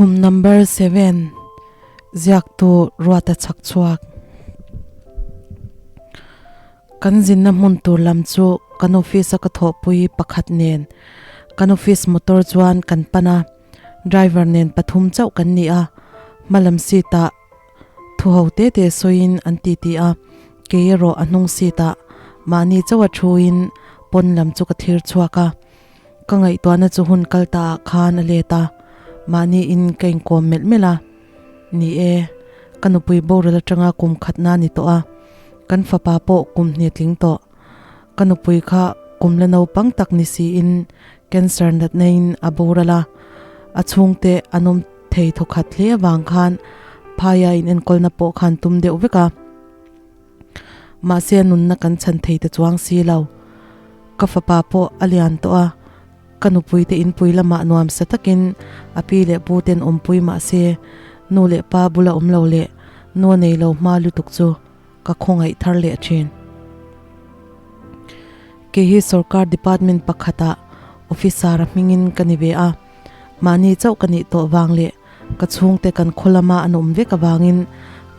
Khum number seven ziaktu Ruata chhak chhuak. Kan zinna hmun tur lam chu kan office a ka thawhpui pakhat nen kan office motor chuan kan pan a, driver nen pathum chauh kan ni a, hmalam seat ah thu ho te te sawiin an ti ti a, kei erawh a hnung seat ah mahni chauh a thuin pawn lam chu ka thlir chhuak a. Ka ngaihtuahna chu hun kal ta ah khan a let a, mahni in ka inkawm melh melh a. Ni e, ka nupui boral atanga kum khatna a ni tawh a, kan fapa pawh kum hnih a tling tawh. Ka nupui kha kum la naupang tak ni siin cancer natna in a boral a, a chhungte an awm thei thawkhat hle avang khan phaia in enkawlna pawh khan tum deuh vek a. Mahse nunna kan chhan thei ta chuang si lo. Ka fapa pawh a lian tawh a, ka nupui te inpui lamah nuam sa takin a pi leh pu ten awmpui mahse nu leh pa bula awm lo leh nu a nei lo hma lutuk chu ka khawngaih thar leh thin. Kei hi sorkar department pakhatah officer a hmingin ka ni ve a, mahni chauh ka nih tawh vang leh Ka chhungte kan khaw lama an awm vek avangin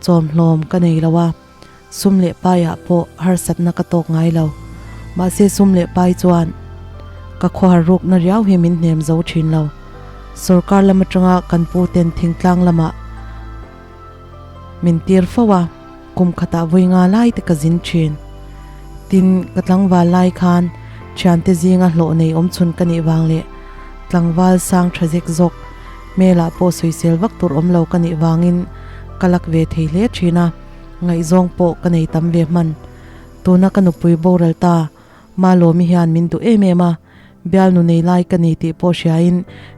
chawmhlawm ka nei lo a, sum leh paiah pawh harsatna ka tawk ngai lo. Mahse sum leh pai chuan ka khawhar rukna riau hi min hnem zo thin lo. Sorkar lam atanga kan pu ten thingtlang lamah min tir fo a, kum khatah vawi nga lai te ka zin thin. Tin, ka tlangval lai khan thiante zinga hlawh nei awm chhun ka nih vang leh tlangval sang tha zek zawk hmelah pawh sawisel vak tur awm lo ka nih vangin ka lak ve thei hle thin a, ngaihzawng pawh ka nei tam ve hman. Tuna ka nupui boral ta, Malawmi hian min duh em em a, bialnu nei lai ka ni tih pawh hriain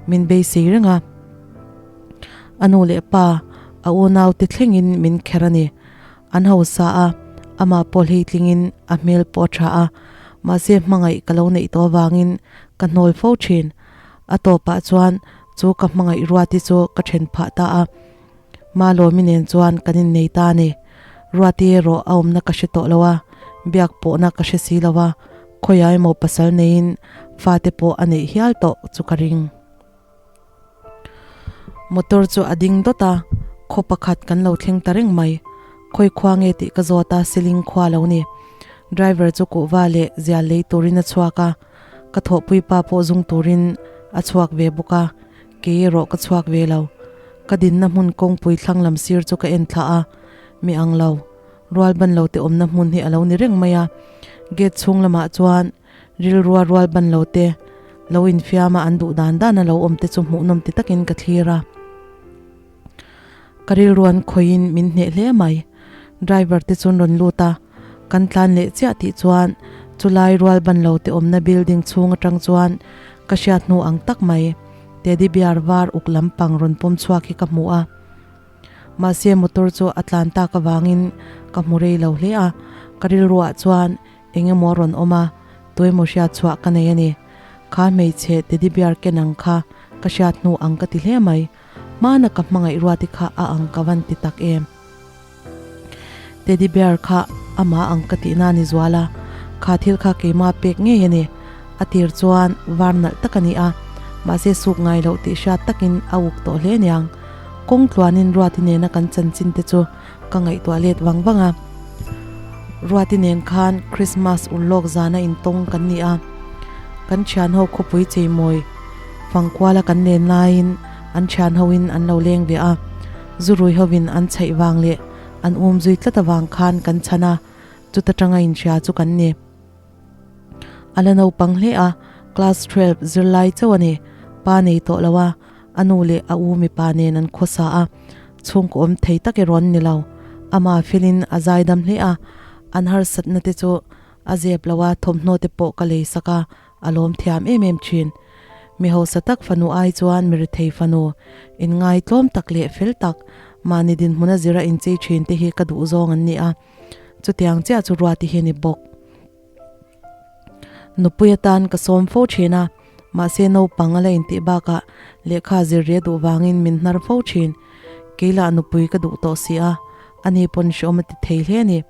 min beisei reng a. A nu leh pa, a unaute thlengin min kher a ni. An hausa a, amah pawh hleitlingin a hmel pawh a tha a, mahse hmangaih ka lo neih tawh avangin ka hnawl fo thin. A tawpah chuan chu ka hmangaih Ruati chu ka then phah ta a, Malawmi nen chuan kan innei ta a ni. Ruati erawh a awmna ka hre tawh lo a, biak pawhna ka hre si lo a, khawiah emaw pasal neiin fate pawh a neih hial tawh chu ka ring. Motor chu a ding dawt a, khaw pakhat kan lo thleng ta reng mai. Khawi khua nge tih ka zawt a, siling khua lo ni. Driver chu kuhva leh zial lei turin a chhuak a, ka thawhpui pa pawh zung turin a chhuak ve bawk a, kei erawh ka chhuak ve lo. Ka dinna hmun kawngpui thlang lam sir chu ka en thlah a, mi ang lo. Rual ban lo te awmna hmun hi a lo ni reng mai a, gate chhung lamah chuan Rilrua rual ban lo te, lo infiama an duh dan dan a lo awm te chu hmuhnawm ti takin ka thlir a. Ka rilruan khawiin min hneh hle mai. Driver te chuan rawn lut a, kan tlan leh chiah tih chuan chulai rual ban lo te awmna building chhung atang chuan ka hriat hnu ang tak mai teddy bear var uk lampang rawn pawm chhuak hi ka hmu a. Mahse motor chu a tlan tak avangin ka hmu rei lo hle a, ka rilruah chuan Eng emaw a rawn awm a, tuemaw hriat chhuah ka nei a ni. Kha hmeichhe teddy bear ken ang kha ka hriat hnu ang ka ti hle mai. Hmana ka hmangaih ruati kha a ang ka van ti tak em. Teddy bear kha amah ang ka tihna a ni zual a, kha thil kha keimah pek ngei a ni. A tir chuan var nalh tak a ni a, mahse suk ngai loh tih hriat takin a uk tawh hle aniang. Kawng tluanin ruati nena kan chanchin te chu Ka ngaihtuah let vang vang a, Ruati nen khan Christmas urlawk zana intawng kan ni a, kan thianho khawpui cheimawi fangkuala kan len laiin an thianhoin an lo leng ve a, zurui hovin an chhaih vang leh an um zui tlat avang khan kan chhan a, chuta tanga inhria chu kan ni. A la naupang hle a, class 12 zirlai chauh a ni, pa nei tawh lo a, a nu leh a u mipa nen an khawsa a, chhungkaw awm thei tak erawh an ni lo. Ama felin a zaidam hle a, an harsatna te chu a zep lo a, thawmhnaw te pawh ka lei sak a, a lawm thiam em em thin. Mi hausa tak fanu ai chuan mi rethei fanu, inngai tlawm tak leh fel tak, mahni dinhmuna zira inchei thin te hi ka duh zawng an ni a, chutiang chiah chu Ruati hi a ni bawk. Nupui atan ka sawm fo thin a, mahse naupang a la intih bakah lehkha zir ria duh vangin min hnar fo thin. Keilah nupui ka duh tawh si a, ani pawn hreawm a ti thei hle a ni.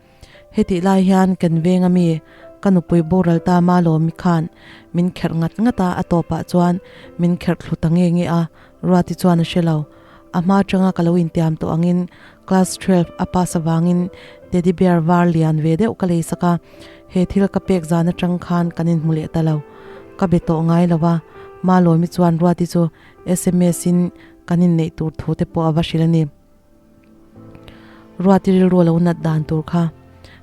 Hetih lai hian kan veng ami ka nupui boral ta Malawmi khan min kherh ngat ngat a, a tawpah chuan min kherh thlu ta nge nge a, Ruati chuan a hre lo. A hma atanga ka lo intiam tawh angin class 12 a pass avangin teddy bear var lian ve deuh ka lei sak a, he thil ka pek zan atang khan kan inhmu leh ta lo. Ka be tawh ngai lo a, Malawmi chuan Ruati chu sms in kan inneih tur thu te pawh a va hrilh a ni. Ruati rilru a lo nat dan tur kha.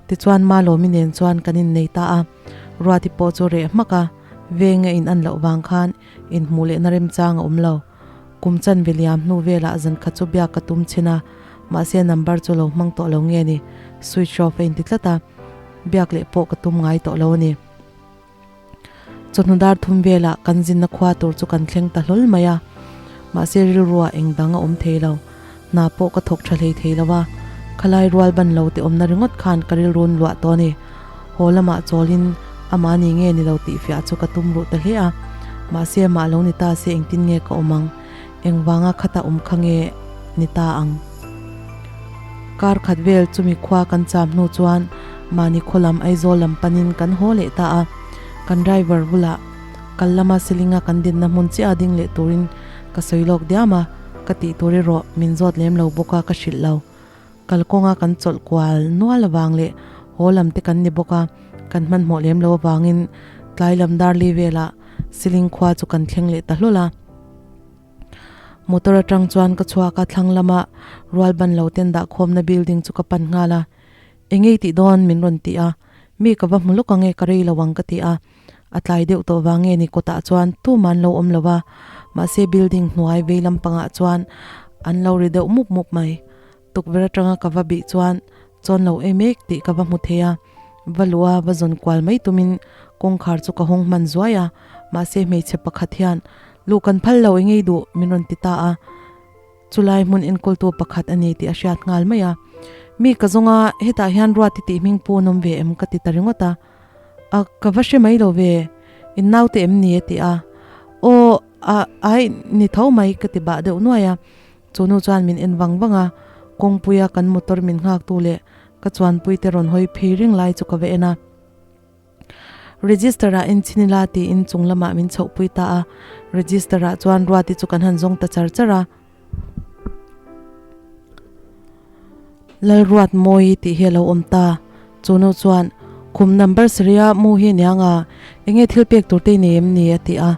Tichuan Malawmi nen chuan kan innei ta a, Ruati pawh chu reh hmak a, veng a in an loh vang khan inhmuh lehna remchang a awm lo. Kum chanve liam hnu velah zan khat chu biak ka tum chhin a, mahse number chu lo hmang tawh lo nge ni, switch off a inti tlat a, biak leh pawh ka tum ngai tawh lo a ni. Chawhnu dar thum velah kan zinna khua tur chu kan thleng ta hlawl mai a, mahse rilruah eng dang a awm thei lo. Hna pawh ka thawk tha hlei thei lo a, khalai rual ban lo te awmna ringawt khan ka rilrun luah tawh a ni. Haw lamah chawlin amah ni nge ni lo tih fiah chu ka tum ruh ta hle a, mahse amah lo ni ta se engtin nge ka awm ang, engvanga khata awm kha nge ni ta ang. Kar khat vel chumi khua kan cham hnu chuan mahni khaw lam Aizawl lam panin kan haw leh ta a, kan driver bulah kal lama silinga kan dinna hmun chiah a ding leh turin ka sawi lawk diam a, ka tih tur erawh min zawt lem lo bawk a ka hrilh lo. Kalkawnga kan chawlh kual nual avang leh haw lam te kan ni bawk a, kan hmanhmawh lem lo avangin tlai lam darli velah siling khua chu kan thleng leh ta hlawl a. Motor atang chuan ka chhuak a, thlang lama rual ban lo ten dah khawmna building chu ka pan nghal a, Engei tih dawn min rawn ti a, mi ka va hmu lawk ange ka rei lo ang ka ti a, a tlai deuh tawh vang nge ni kawtah chuan tuman lo awm lo a, mahse building hnuai vei lampangah chuan an lo ri deuh mup mup mai. Tukverh atanga ka va bih chuan chawn lo em ek tih ka va hmu thei a, va luh a va zawn kual mai tumin kawngkhar chu ka hawng hman zuai a, mahse hmeichhe pakhat hian Luh kan phal lo i ngei duh min rawn ti ta a, chulai hmun enkawltu pakhat a ni tih a hriat nghal mai a. Mi ka zawng a, hetah hian Ruati tih hming pu an awm ve em ka ti ta ringawt a, a ka va hre mai lo ve, in naute em ni a ti a, aw a ai ni tho mai ka ti bah deuh nuai a, chu nu chuan min en vang vang a, kawngpuia kan motor min nghaktu leh ka chuanpuite rawn hawi phei reng lai chu ka va en a. Register ah en chhin ila tiin chung lamah min chhoh pui ta a, register ah chuan Ruati chu kan han zawng ta char char a. Lalruatmawi tih hi a lo awm ta, chu nu chuan khum number sarih a mu hi aniang a, enge thil pek tur te i nei em ni a ti a,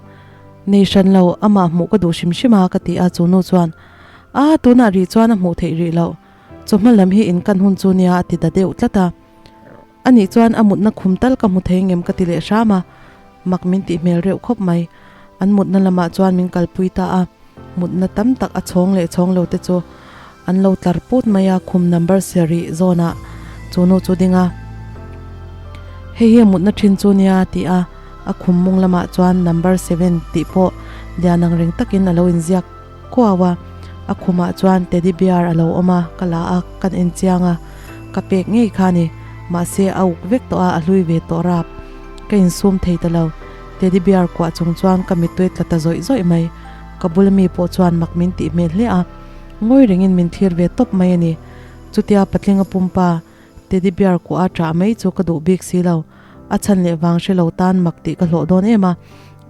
nei hran lo amah hmuh ka duh hrim hrim a ka ti a, chu nu chuan a tunah rih chuan a hmuh theih rih loh, chawhma lam hi in kan hun chu nia a ti ta deuh tlat a. Anih chuan a mutna khum tal ka hmu thei ngem ka ti leh hram a, mak min tih hmel reuh khawp mai. An mutna lamah chuan min kalpui ta a, mutna tam tak a chhawng leh chhawng lo te chu an lo tlar put mai a, khum number sarih zawnah chu nu chu ding a, Hei hi a mutna thin chu nia a ti a, a khum mung lamah chuan number seven tih pawh lian ang reng takin a lo inziak kuau a, a khumah chuan teddy bear a lo awm a, ka la a, kan en chiang a, ka pek ngei kha a ni, mahse a uk vek tawh a, a hlui ve tawh rap, ka insum thei ta lo, teddy bear kuah chung chuan ka mittui tla ta zawih zawih mai, ka bula mi pawh chuan mak min tih hmel hle a, ngawi rengin min thlir ve tawp mai a ni, chutia patlinga pumpa teddy bear kuah a ṭah mai chu ka duh bik si lo, a chhan leh vang hre lo tan mak tih ka hlawh dawn em a,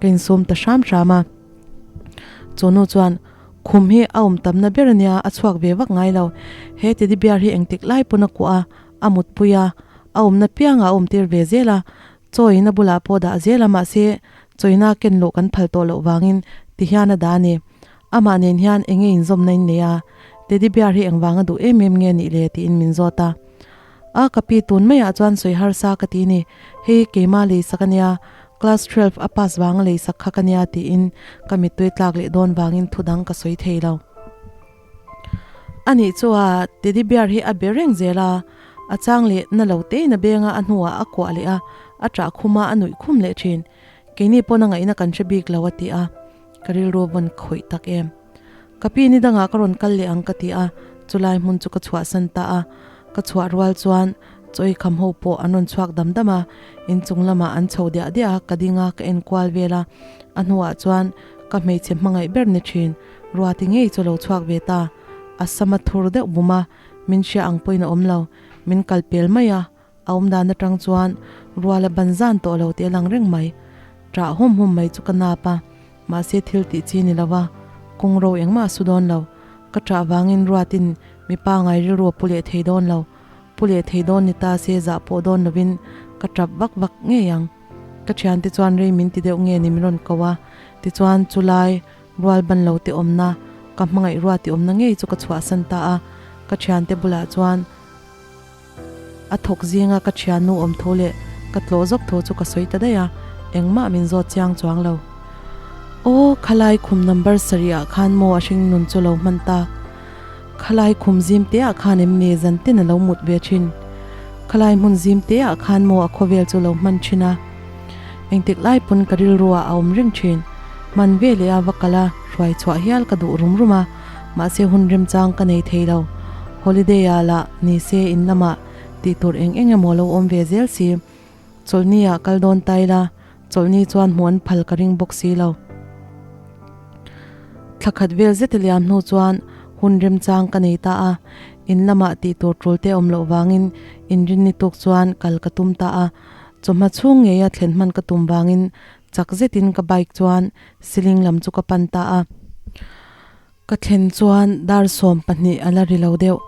ka insum ta hram hram a. Chu nu chuan, Khum hi a awm tamna ber a nia, a chhuak ve vak ngai lo. He teddy bear hi engtik lai pawn a kuah a, a mutpui a, a awmna piangah a awmtir ve zel a. Chawiin a bulah pawh dah zel a, mahse chawina ken luh kan phal tawh loh vangin ti hian a dah a ni. Amah nen hian eng nge inzawmna in nei a? Teddy bear hi engvanga duh em em nge nih le? tiin min zawt a. A ka pi tun maiah chuan sawi harsa ka ti ni, hei keimah leisak a nia, Class 12 a pass vanga leisak kha ka nia tiin ka mittui tlak leh dawn vangin thu dang ka sawi thei lo. Anih chu a teddy bear hi a be reng zel a, a chang leh na lo tein a beng a, a hnuah a kuah leh a, a ṭah khum a, a nuih khum leh ṭhin. Keini pawn a ngaihna kan hre bik lo a ti a, ka rilru vawn khawih tak em. Ka pi ni dangah ka rawn kal leh ang ka ti a, chulai hmun chu ka chhuahsan ta a. Ka chhuah rual chuan chaw ei kham ho pawh an rawn chhuak dam dam a, inchung lamah an chho diah diah a, ka ding a, ka en kual vel a. A hnuah chuan ka hmeichhe hmangaih ber ni thin, Ruati ngei chu lo chhuak ve ta. A sam a thur deuh bum a, min hria ang pawhin a awm lo, min kal pel mai a. A awm dan atang chuan rual a ban zan tawh lo tih a lang reng mai. Ṭah hum hum mai chu ka nap a, mahse thil tih chi ni lo va, kawng ro engmah a su dawn lo. Ka ṭah vangin Ruatin mipa ngai rilru a pu leh thei dawn lo. Pu leh thei dawn ni ta se zah pawh dawn lovin ka ṭap vak vak ngei ang. Ka ṭhiante chuan rei min ti deuh nge ni min rawn ko a, tichuan chulai rual ban lo te awmna, ka hmangaih Ruati awmna ngei chu ka chhuahsan ta a. Ka ṭhiante bulah chuan a thawk zinga ka ṭhiannu awm thu leh ka tlawh zawk thu chu ka sawi ta daih a, engmah min zawt chiang chuang lo. Aw, khalai khum number sarih ah khan maw a hring nun chu lo hman tak? Khalai khum zim te ah khan em ni zan tin a lo mut ve thin? Khalai hmun zim te ah khan maw a khawvel chu lo hman thin a? Engtik lai pawn ka rilru ah a awm reng thin. Hman ve leh a va kal a, hruai chhuah hial ka duh rum rum a, mahse hun remchang ka nei thei lo. Holiday ah lah ni se in lamah tih tur eng eng emaw lo awm ve zel si. Chawlhni ah kal dawn ta ila, chawlhni chuan hmuh an phal ka ring bawk si lo. Thla khat vel zet a liam hnu chuan hun remchang ka nei ta a, in lamah tih tur tul te awm loh vangin inrinni tuk chuan kal ka tum ta a. Chawhma chhung ngeia thlen hman ka tum vangin chak zetin ka bike chuan ceiling lam chu ka pan ta a. Ka thlen chuan dar 12 a la ri lo deuh.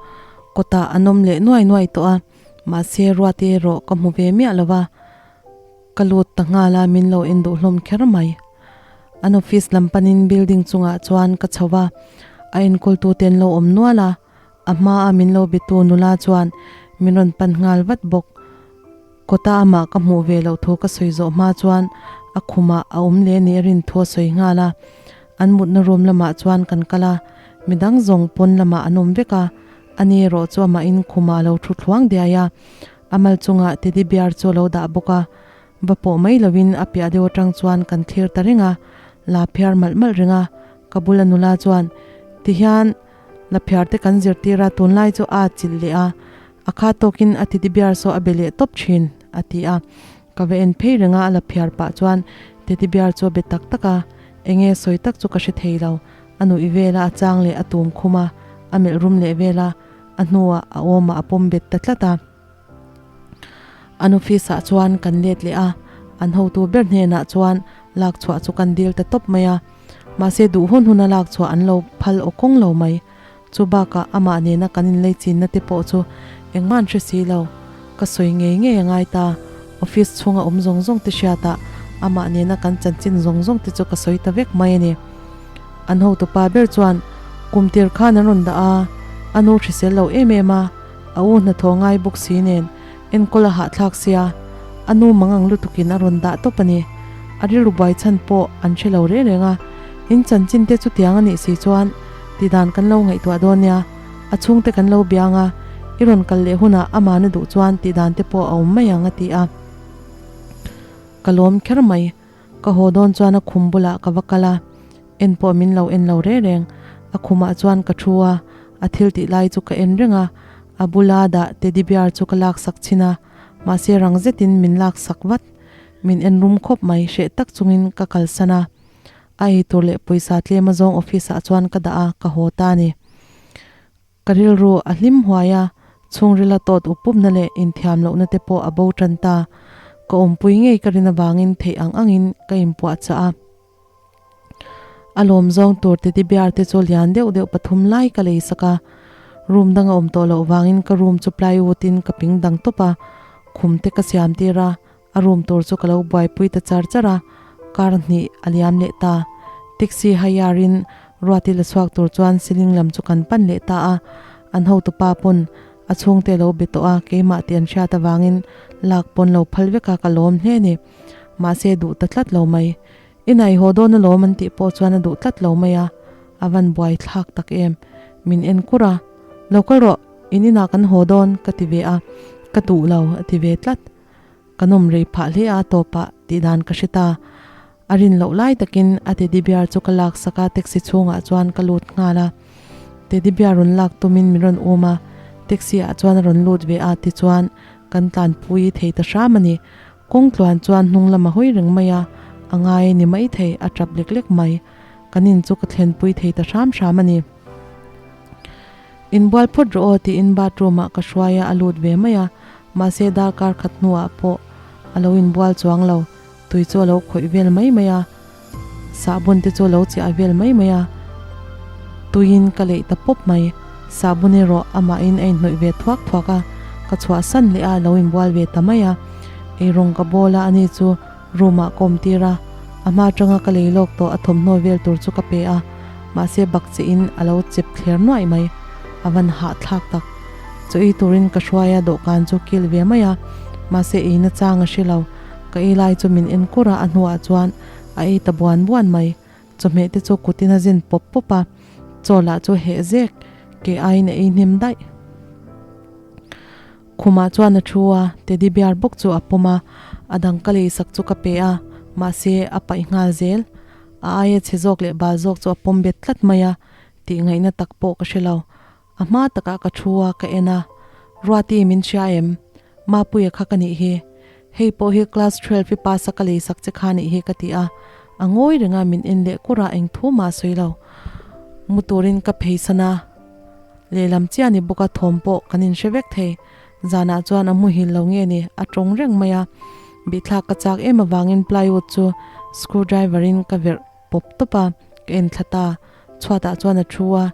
Kawtah an awm leh nuai nuai tawh a, mahse Ruati erawh ka hmu ve miah lo va. Ka lut ta nghal a, min lo en duh hlawm kher mai. An office lam panin building chungah chuan ka chho va, a enkawltute an lo awm nual a, a hmaa min lo bitu nula chuan min rawn pan nghal vat bawk. Kawta amah ka hmuh ve loh thu ka sawi zawh hma chuan a khumah a awm leh nih a rin thu a sawi nghal a. An mutna room lamah chuan kan kal a, midang zawng pawn lamah an awm vek a, ani erawh chu amahin khumah a lo thu thluang diai a, a mal chungah teddy bear chu a lo dah bawk a, va pawh mai lovin a piah deuh atang chuan kan thlir ta reng a, la phiar malh malh reng a, ka bula nula chuan tihian la phiar te kan zirtir a, tunlai chu a chilh leh a, a kha tawkin a teddy bear saw a be leh tawp thin a ti a. Ka va en phei reng a, a la phiar pah chuan teddy bear chu a be tak tak a, enge sawi tak chu ka hre thei lo. A nuih vel a, a chang leh a tum khum a, a melh rum leh vel a, a hnuah a awmah a pawm bet ta tlat a. An office ah chuan kan let leh a, an hotu ber hnenah chuan lak chhuah chu kan dil ta tawp mai a, mahse duh hun huna lak chhuah an lo phal aw kawng lo mai. Chu bakah amah nena kan inlei chinna te pawh chu engmah an hre si lo. Ka sawi ngei ngei a ngai ta. Office chhunga awm zawng zawng te hriatah amah nena kan chanchin zawng zawng te chu ka sawi ta vek mai a ni. An hotupa ber chuan kum tir khan an rawn dah a, a nu hrisel lo em em a, a u hnathawh ngai bawk si nen enkawl a hahthlak sia, a nu mangang lutukin a rawn dah tawp a ni. A rilru buai chhan pawh an hre lo reng reng a, in chanchin te chutiang a nih si chuan Tidan kan lo ngaihtuah dawn nia, a chhungte kan lo biang a, i rawn kal leh hunah amah na duh chuan tihdan te pawh a awm mai ang a ti a. Ka lawm kher mai, ka haw dawn chuan a khum bulah ka va kal a, en pawh min lo en lo reng reng, a khumah chuan ka thu a, a thil tih lai chu ka en reng a, a bula dah teddy bear chu ka laksak chhin a, mahse rang zetin min laksak vat, min en rum khawp mai, hreh tak chungin ka kalsan a. A eitur leh pawisa tlem azawng office ah chuan ka dah a, ka haw ta a ni. Ka rilru a hlim huai a, chhungrila tawt up upna leh inthiam lohna te pawh a bo tan ta. Ka awmpui ngei ka rin avangin theih ang angin ka inpuah chah a. A lawm zawng tur teddy bear te chu lian deuh deuh pathum lai ka lei sak a. Room dang a awm tawh loh vangin ka room chu plywood in ka ping dang tawp a, khum te ka siam tir a. A room tur chu ka lo buaipui ta char char a, car hnih a liam leh ta. Taxi hire in Ruati la chhuak tur chuan ceiling lam chu kan pan leh ta a, an hotupa pawn a chhungte lo be tawh a, keimah tih an hriat avangin lak pawn lo phal vek a, ka lawm hle ni. Mahse duh ta tlat lo mai. I naihaw dawn alawm an tih pawh chuan a duh tlat lo mai a, a van buai thlak tak em. Min en kur a, Lo kal rawh, in inah kan haw dawn ka ti ve a, ka duh lo a ti ve tlat. Ka nawm rei phah hle a tawpah tih dan ka hre ta. A rin loh lai takin a teddy bear chu ka lak sak a, taxi chhungah chuan ka lut nghal a. Teddy bear rawn lak tumin min rawn um a, taxi ah chuan a rawn lut ve a tichuan kan tlanpui thei ta hram a ni. Kawng tluan chuan hnung lam a hawi reng mai a, a ngai a ni maithei a tap lek lek mai. Kan in chu ka thlenpui thei ta hram hram a ni. Inbual phawt rawh aw tiin bathroom ah ka hruai a, a lut ve mai a, mahse darkar khat hnuah pawh a lo inbual chuang lo, tui chu a lo khawih vel mai mai a, sahbawn te chu a lo chiah vel mai mai a. Tuiin ka leih ta pawp mai. Sahbun erawh amahin a inhnawih ve thuak thuak a, ka chhuahsan leh a, lo inbual ve ta mai a. Eirawng ka bawl a, ani chu room ah ka awm tir a, a hma atanga ka lei lawk tawh a thawmhnaw vel tur chu ka pe a, mahse bak che in a lo chep thler nuaih mai. A van hahthlak tak. Chaw ei turin ka hruai a, dawhkan chu kil ve mai a, mahse eina chang a hre lo. Ka ei lai chu min en kur a, a hnuah chuan a ei ta buan buan mai. Chawhmeh te chu kutin a zin pawp pawp a, chaw lah chu heh zek ke aiin a ei hnem daih. Khumah chuan a thu a, teddy bear bawk chu a pawm a, a dang ka leisak chu ka pe a, mahse a paih nghal zel. A aia chhe zawk leh bal zawk chu a pawm bet tlat mai a, tih ngaihna tak pawh ka hre lo. A hma takah ka thu a, ka en a, Ruati min hria em? Mapuia kha ka nih hi. Hei pawh hi class 12 i pass a ka leisak che kha nih hi ka ti a, a ngawi reng a, min en leh kur a, eng thu mah a sawi lo. Mu turin ka pheisan a, lehlam chiah ni bawk a, thawm pawh kan inhre vek thei. Zanah chuan a muhil lo nge ni, a tawng reng mai a. Bihthlak ka chak em avangin plywood chu screwdriver in ka verh pawp tawp a, ka en thla ta. Chhuatah chuan a thu a,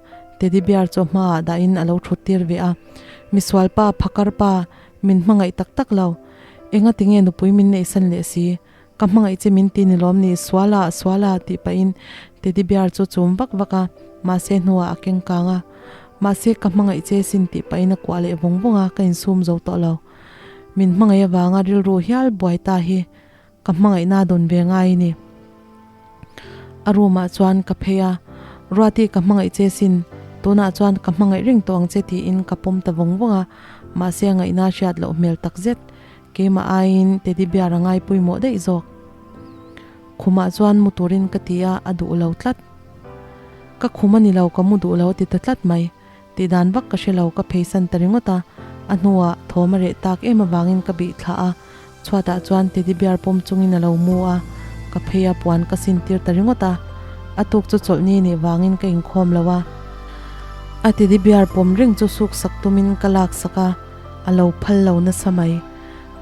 teddy bear chu a hmaah dahin a lo thut tir ve a. Misual pa, phakar pa, min hmangaih tak tak lo. Enga tinge nupui min neihsan leh si? Ka hmangaih che min ti ni lawm ni? Suala, suala tih pahin teddy bear chu chum vak vak a, mahse hnuah a keng kang a. Mahse ka hmangaih che sin tih pahin a kuah leh vawng vawng a, ka insum zo tawh lo. Min hmangaih avanga rilru hial buai ta hi Ka hmangaihna dawn ve ngai a ni. A room ah chuan ka phei a, Ruati ka hmangaih che sin, tunah chuan ka hmangaih reng tawh ang che tiin ka pawm ta vawng vawng a, mahse a ngaihna hriat loh hmel tak zet. Keimah aiin teddy bear a ngai pawimawh daih zawk. Khumah chuan mu turin ka ti a, a duh lo tlat. Ka khum a ni lo, ka mu duh lo a ti ta tlat mai. Tih dan vak ka hre lo, ka pheisan ta ringawt a, a hnuah thawm a reh tak em avangin ka bih thlah a, chhuatah chuan teddy bear pawm chungin a lo mu a, ka phei a puan ka sin tir ta ringawt a, a tuk chu chawlhni nih vangin ka inkhawm lo a, a teddy bear pawm reng chu suk sak tumin ka lak sak a, a lo phal lo nasa mai,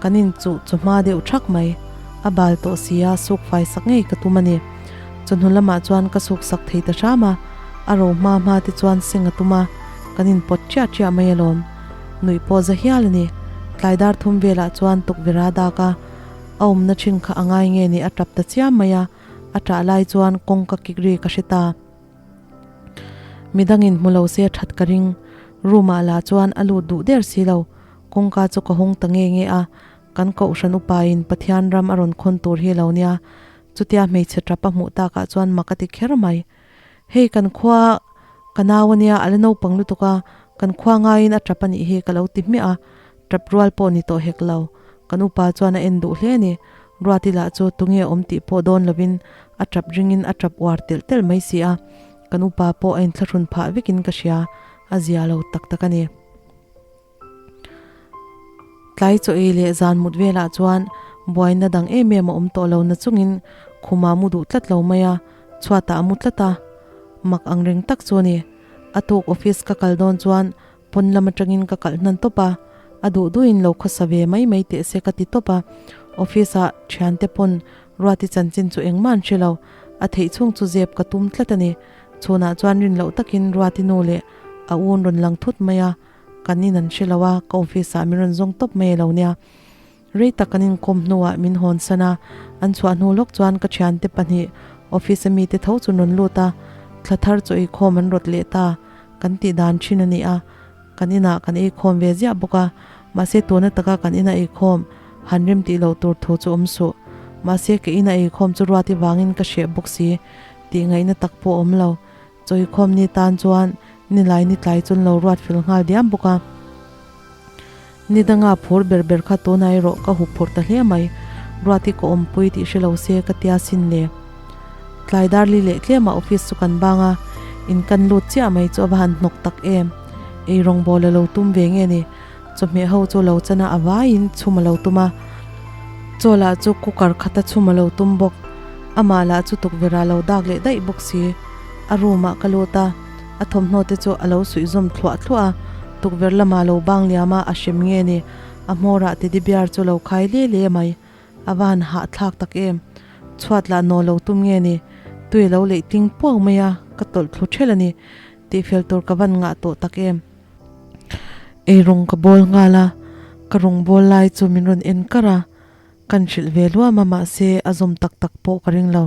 kan inchuh chu hma deuh thak mai, a bal tawh si a, suk fai sak ngei ka tum a ni. Chawhnu lamah chuan ka suk sak thei ta hram a, a ro hma hma te chuan seng a tum a, kan inpawt chiah chiah mai alawm. Nuih pawh za hial a ni. Tlai dar thum velah chuan tukverh a dak a, a awmna thin kha a ngai nge ni a tap ta chiam mai a, a tah lai chuan kawngka kik ri ka hre ta. Midangin hmu lo se a that ka ring. Room ah lah chuan a lut duh der si lo. Kawngka chu ka hawng ta nge nge a, kan kohhran upain Pathian ram a rawn khawn tur hi a lo nia. Chutia hmeichhe tap a hmuh takah chuan mak a ti kher mai. Hei kan khua ka nau ania a la naupang lutuk a, kan khua ngaiin a tap a nih hi ka lo ti hmiah a, tap rual pawh ni tawh hek lo. Kan upa chuan a en duh hle a ni. Ruati lah chu tunge awm tih pawh dawn lovin a tap ringin a tap uar telh telh mai si a, kan upa pawh a inthlahrun phah vekin ka hria, a zia lo tak tak a ni. Tlai chaw ei leh zan mut velah chuan buaina dang em em a awm tawh lo na chungin khuma mu duh tlat lo mai a, chhuatah a mu tlat a, mak ang reng tak chu a ni. A tuk office ka kal dawn chuan pawn lam atangin ka kalh hnan tawp a, a duh duhin lo khawsa ve mai mai teh se ka ti tawp a, office ah thiante pawn Ruati chanchin chu engmah an hre lo, a theih chhung chu zep ka tum tlat a ni. Chhunah chuan rin loh takin Ruati nu leh a un rawn lang thut mai a. Kan in an hre lo a, ka office ah min rawn zawng tawp mai alo nia. Rei tak kan inkawm hnuah min hawn san a, an chhuah hnu lawk chuan ka thiante pahnih office a mite tho chu rawn lut a, thla thar chaw eikhawm an rawt leh ta, kan tih dan thin a ni a, kan inah kan eikhawm ve ziah bawk a, mahse tuna taka kan ina eikhawm han rem tih loh tur thu chu awm suh. Mahse ka ina eikhawm chu ruati vangin ka hreh bawk si tih ngaihna tak pawh awm lo. Chawikhawm ni tan chuan nilai ni tlai chun lo ruat fel nghal diam bawk a. Ni danga phur ber ber kha tunah erawh ka hup phurh ta hle mai. Ruati ka awmpui tih hre lo se ka tia sin le. Tlai dar li leh tlemah office chu kan bang a, in kan lut chiah mai chu a va han hnawk tak em. Ei rawngbawl a lo tum ve nge ni. Chawhmeh ho chu lo chan a a vaiin chhum a lo tum a. Chaw lah chu cooker khata chhum a lo tum bawk. Amah lah chu tukverh ah lo dak leh daih bawk si. A room ah ka lut a, a thawmhnaw te chu a lo suih zawm thluah thluah a. Tukverh lamah lo bang liam a, a hrem nge ni. A hmawr ah teddy bear chu lo khai le le mai. A va han hahthlak tak em. Chhuat lah naw lo tum nge ni. Tui a lo leih tling puak mai a, ka tawlh thlu ṭhelh a ni. Tihfel tur ka van ngah tawh tak em. Eirawng ka bawl nghal a, ka rawng bawl lai chu min rawn en kar a, kan hrilh ve luam a mahse a zawm tak tak pawh ka ring lo.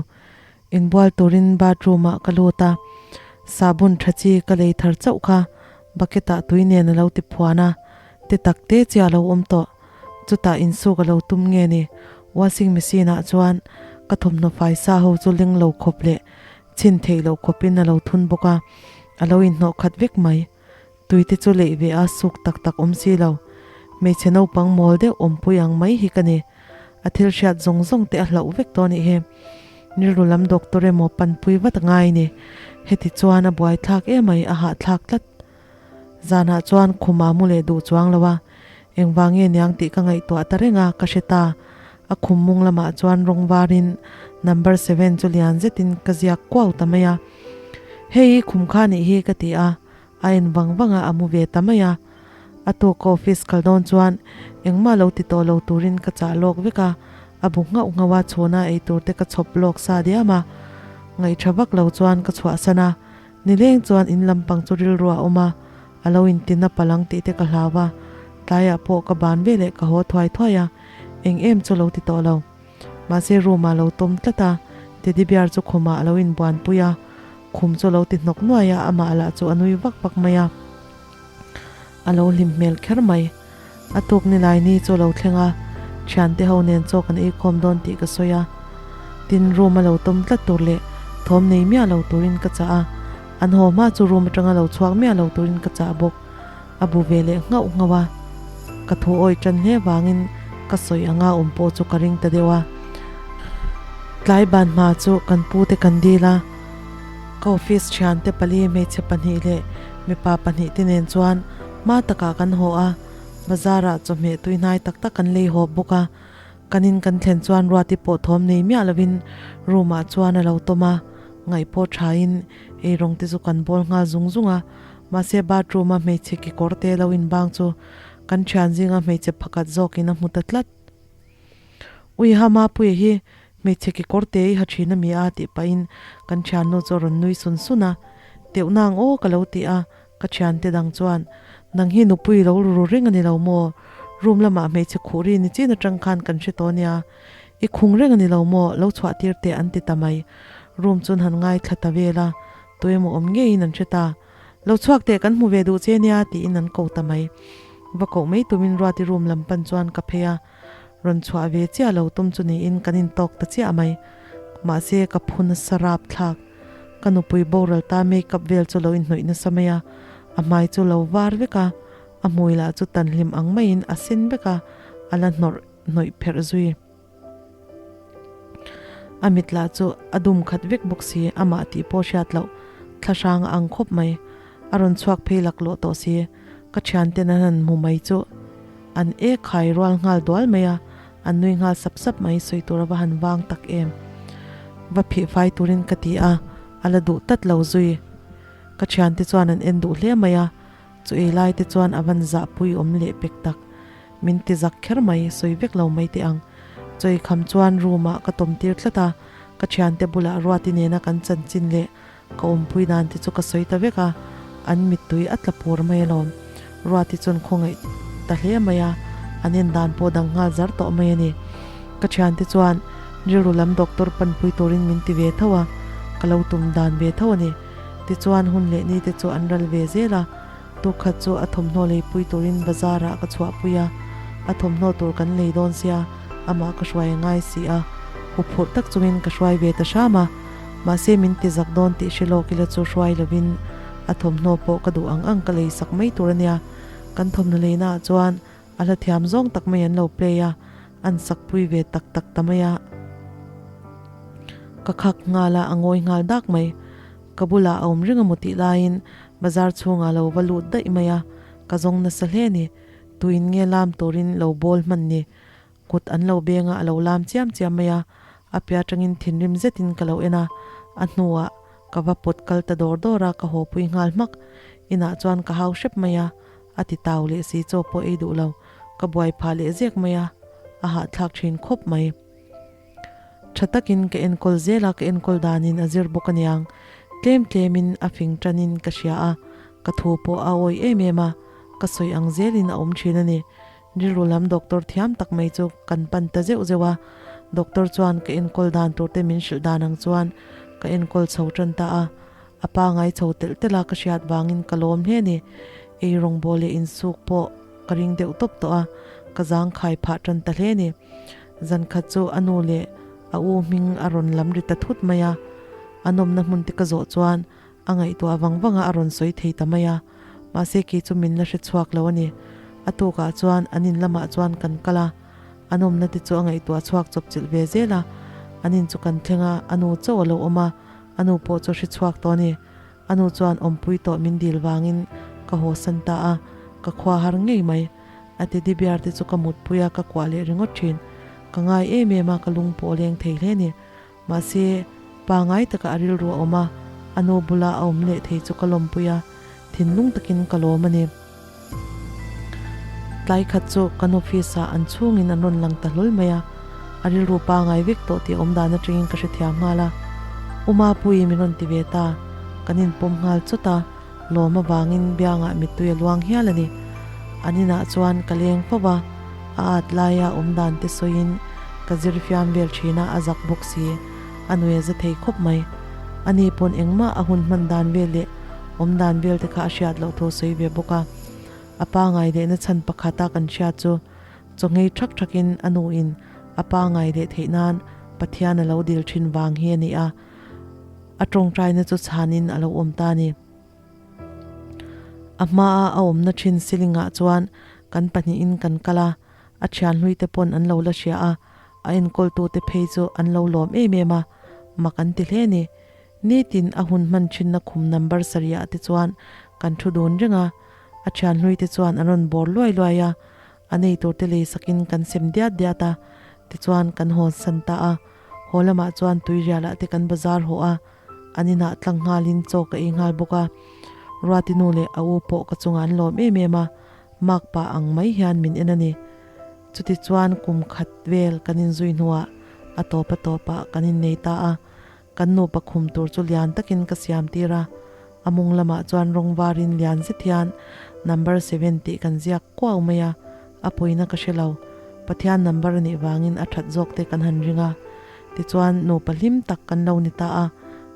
Inbual turin bathroom ah ka lut a, sabun tha chi ka lei thar chauh kha bucket ah tui nen a lo ti phuan a, te tak te chi a lo awm tawh. Chutah insuk a lo tum nge ni, washing machine ah chuan ka thawmhnaw fai sa ho chu leng lo khawp leh chhin theih loh khawpin a lo thun bawk a, a lo inhnawh khat vek mai. Tui te chu leih ve a suk tak tak awm si lo. Hmeichhe naupang mawl deuh awmpui ang mai hi ka ni. A thil hriat zawng zawng te a hlauh vek tawh anih hi. Rilru lam doctor emaw panpui vat a ngai ni. Heti chuan a buaithlak emai a hahthlak tlat. Zanah chuan khum a mu leh duh chuang lo a, engvang nge niang tih ka ngaihtuah ta reng a, ka hre ta. A khum mung lamah chuan rawng varin number seven chu lian zetin ka ziak kuau ta mai a. Hei i khum kha nih hi ka ti a, a en vang vang a, a mu ve ta mai a. A tuk office kal dawn chuan engmah lo ti tawh lo turin ka chah lawk vek a, a bu nghauh nghauh a, chhuna ei tur te ka chhawp lawk sa diam a. Ngaihṭha vak lo chuan ka chhuahsan a. Nileng chuan in lampang chu rilru a awm a, a lo intina palh ang tih te ka hlau a, tlaiah pawh ka ban veleh ka haw thuai thuai a, eng em chu lo ti tawh lo. Mahse room ah lo tawm tlat a, teddy bear chu khumah a lo inbuanpui a, khum chu a lo ti hnawk nuai a, amah lah chu a nui vak vak mai a, a lo hlim hmel kher mai. A tuk ni lai ni chu a lo thleng a, thiante ho nen chaw kan eikhawm dawn tih ka sawi a. Tin, room a lo tawm tlat tur leh thawm nei miah lo turin ka chah a, an haw hma chu room atanga lo chhuak miah lo turin ka chah bawk. A bu ve leh nghauh nghauh a, ka thu awih tan hle vangin ka sawi anga awm pawh chu ka ring ta deuh a. Tlai ban hma chu kan pute kan dil a, ka office thiante pali hmeichhe pahnih leh mipa pahnih te nen chuan Hma takah kan haw a, bazarah chawhmeh tui hnai tak tak kan lei haw bawk a. Kan in kan thlen chuan Ruati pawh thawm nei miah lovin room ah chuan a lo tawm a, ngaih pawh thain eirawng te chu kan bawl nghal zung zung a. Mahse bathroom a hmeichhe kekawr te lo inbang chu kan thian zinga hmeichhe pakhat zawkin a hmu ta tlat. Ui ha Mapuia hi hmeichhe kekawr te i ha thin a mi a tih pahin kan thiannu chu a rawn nui sun sun a, Teuh nang aw ka lo ti a, Ka thiante dang chuan, Nang hi nupui lo ru reng a ni lo maw? Room lamah hmeichhe khuh ri ni chin atang khan kan hre tawh nia. I khung reng a ni lo maw? Lo chhuah tir teh an ti ta mai. Room chuan han ngaithla ta vel a, tu emaw awm ngeiin an hre ta. Lo chhuak teh kan hmu ve duh che nia tiin an ko ta mai. Va koh mai tumin Ruati room lam pan chuan ka phei a. Rawn chhuah ve chiah lo tum chu niin kan intawk ta chiah mai. Mahse ka phu nasa rap thlak. Ka nupui boral ta makeup vel chu lo inhnawih nasa mai a, a hmai chu lo var vek a, a hmui lah chu tanhlim ang maiin a sen vek a, a la hnawrh hnawih pherh zui. A mit lah chu a dum khat vek bawk si, amah tih pawh hriat loh thlahrang a ang khawp mai. A rawn chhuak phei laklawh tawh si, ka thianten an han hmu mai chu an e khai rual nghal dual mai a, an nui nghal sap sap mai sawi tur a va han vang tak em. Va phih fai turin ka ti a, a la duh tlat lo zui. Ka thiante chuan an en duh hle mai a, chu ei lai te chuan a van zahpui awm leh pek tak. Min ti zak kher mai, sawi vek lo mai teh ang. Chawi kham chuan room ah ka tawm tir tlat a, ka thiante bulah Ruati nena kan chanchin leh Ka awmpui dan te chu ka sawi ta vek a, an mittui a tla pur mai alawm. Ruati chuan khawngaih ta hle mai a, an en dan pawh dang nghal zar tawh mai a ni. Ka thiante chuan rilru lam doctor panpui turin min ti ve tho a, ka lo tum dan ve tho a ni. Tichuan hun leh ni te chu an ral ve zel a, tukkhat chu a thawmhnaw leipui turin bazar ah ka chhuahpui a, a thawmhnaw tur kan lei dawn sia, amah ka hruai a ngai si a, huphurh tak chungin ka hruai ve ta hram a. Mahse min ti zak dawn tih hre lawk ila chu hruai lovin a thawmhnaw pawh ka duh ang ang ka lei sak mai tur a nia. Kan thawmhnaw leina ah chuan a hla thiam zawng tak mai an lo play a, an sak pui ve tak tak ta mai a. Ka khak nghal a, a ngawi nghal dak mai. Ka bulah a awm reng a maw tih laiin bazar chhungah lo va lut daih mai a, ka zawng nasa hle ni. Tuin nge lam turin lo bawl hman ni. Kut an lo beng a, a lo lam chiam chiam mai a, a piah atangin thinrim zetin ka lo en a, a hnuah ka va pawt kal ta dawr dawr a, ka haw pui nghal hmak. Inah chuan ka hau hrep mai a, a ti tau leh si chaw pawh ei duh lo, ka buai phah leh zek mai a, a hahthlak thin khawp mai. Tha takin ka enkawl zel a, ka enkawl danin a zir bawk aniang. Tlem tlemin a fing tanin ka hria a, ka thu pawh a awih em em a, ka sawi ang zelin a awm thin a ni. Rilru lam doctor thiam tak mai chu kan pan ta zeuh zeuh a, doctor chuan ka enkawl dan tur te min hrilh dan ang chuan ka enkawl chho tan ta a, a pangai chho telh telh a ka hriat vangin ka lawm hle a ni. Ei rawngbawl leh insuk pawh ka ring deuh tawp tawh a, ka zang khai phah tan ta hle a ni. Zan khat chu a nu leh a u hming a rawn lam ri ta thut mai a, a nawmna hmun te ka zawh chuan a ngaihtuah vang vang a a rawn sawi thei ta mai a, mahse kei chu min la hre chhuak lo a ni. A tukah chuan an in lamah chuan kan kal a, a nawmna te chu a ngaihtuah chhuak chawp chilh ve zel a, an in chu kan thleng a, a nu chauh a lo awm a, a nu pawh chu hre chhuak tawh a ni. A nu chuan awmpui tawh min dil vangin ka haw san ta a, ka khua har ngei mai. A teddy bear te chu ka mutpui a, ka kuah leh ringawt thin. Ka ngai em em a, ka lung pawh a leng thei hle a ni. Mahse, pangai taka a rilru a awm a, a nu bula a awm leh thei chu ka lawmpui a, thinlung takin ka lawm a ni. Tlai khat chu kan office ah an chhungin an rawn lang ta hlawl mai a, a rilru pangai vek tawh tih awm dan atangin ka hrethiam nghal a. U Mapuii min rawn ti ve ta, kan inpawm nghal chawt a, lawm avangin biangah mittui a luang hial a ni. An inah chuan ka leng fo va, a at laia awm dan te sawiin ka zir fiam vel thin a, a zak bawk si, a nui a za thei khawp mai. Ani pawn engmah a hun hman dan vel leh awm dan vel te kha a hriat loh thu sawi ve bawk a. A pa ngai lehna chhan pakhata kan hriat chu chawnghei thak thakin a nuin a pa ngai leh theih nan Pathian a lo dil thin vang hi a ni a. A tawngtaina chu chhanin a lo awm ta a ni. A hmaa a awmna thin ceiling ah chuan kan pahnihin kan kal a, a thian hlui te pawn an lo la hria a, a enkawltu te phei chu an lo lawm em em a, mak an ti hle a ni. Nitin a hun hman thinna khum number sarih ah te chuan kan thu dun reng a, a thian hlui te chuan an rawn bawr luai luai a, a nei tur te lei sakin kan sem diat diat a, tichuan kan hawn san ta a. Haw lamah chuan tuirialah te kan bazar haw a, an inah tlang nghalin chaw ka ei nghal bawk a. Ruati nu leh a u pawh ka chungah an lawm em em a, mak pah ang mai hian min en a ni. Chutichuan kum khat vel kan inzui hnuah a tawp a tawpah kan innei ta a, kan nupa khum tur chu lian takin ka siam tir a, a mung lamah chuan rawng varin lian zet hian number seven tih kan ziak kuau mai a, a pawina ka hre lo. Pathian number a nih vangin a that zawk te kan han ring a. Tichuan nupa hlim tak kan lo ni ta a,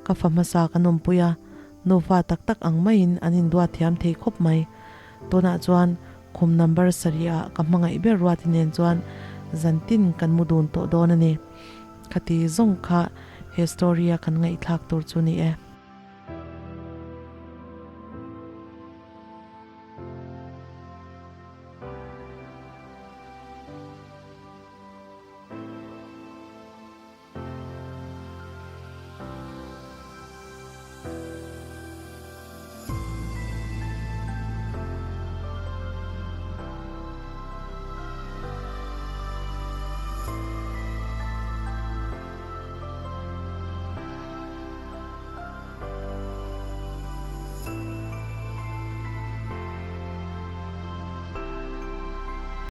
ka fa hmasa kan awmpui a, nufa tak tak ang maiin an induat thiam thei khawp mai. Tunah chuan khum number sarih ah ka hmangaih ber Ruati nen chuan zantin kan mu dun tawh dawn a ni. Khati zawng kha he story a kan ngaihthlak tur chu ni e.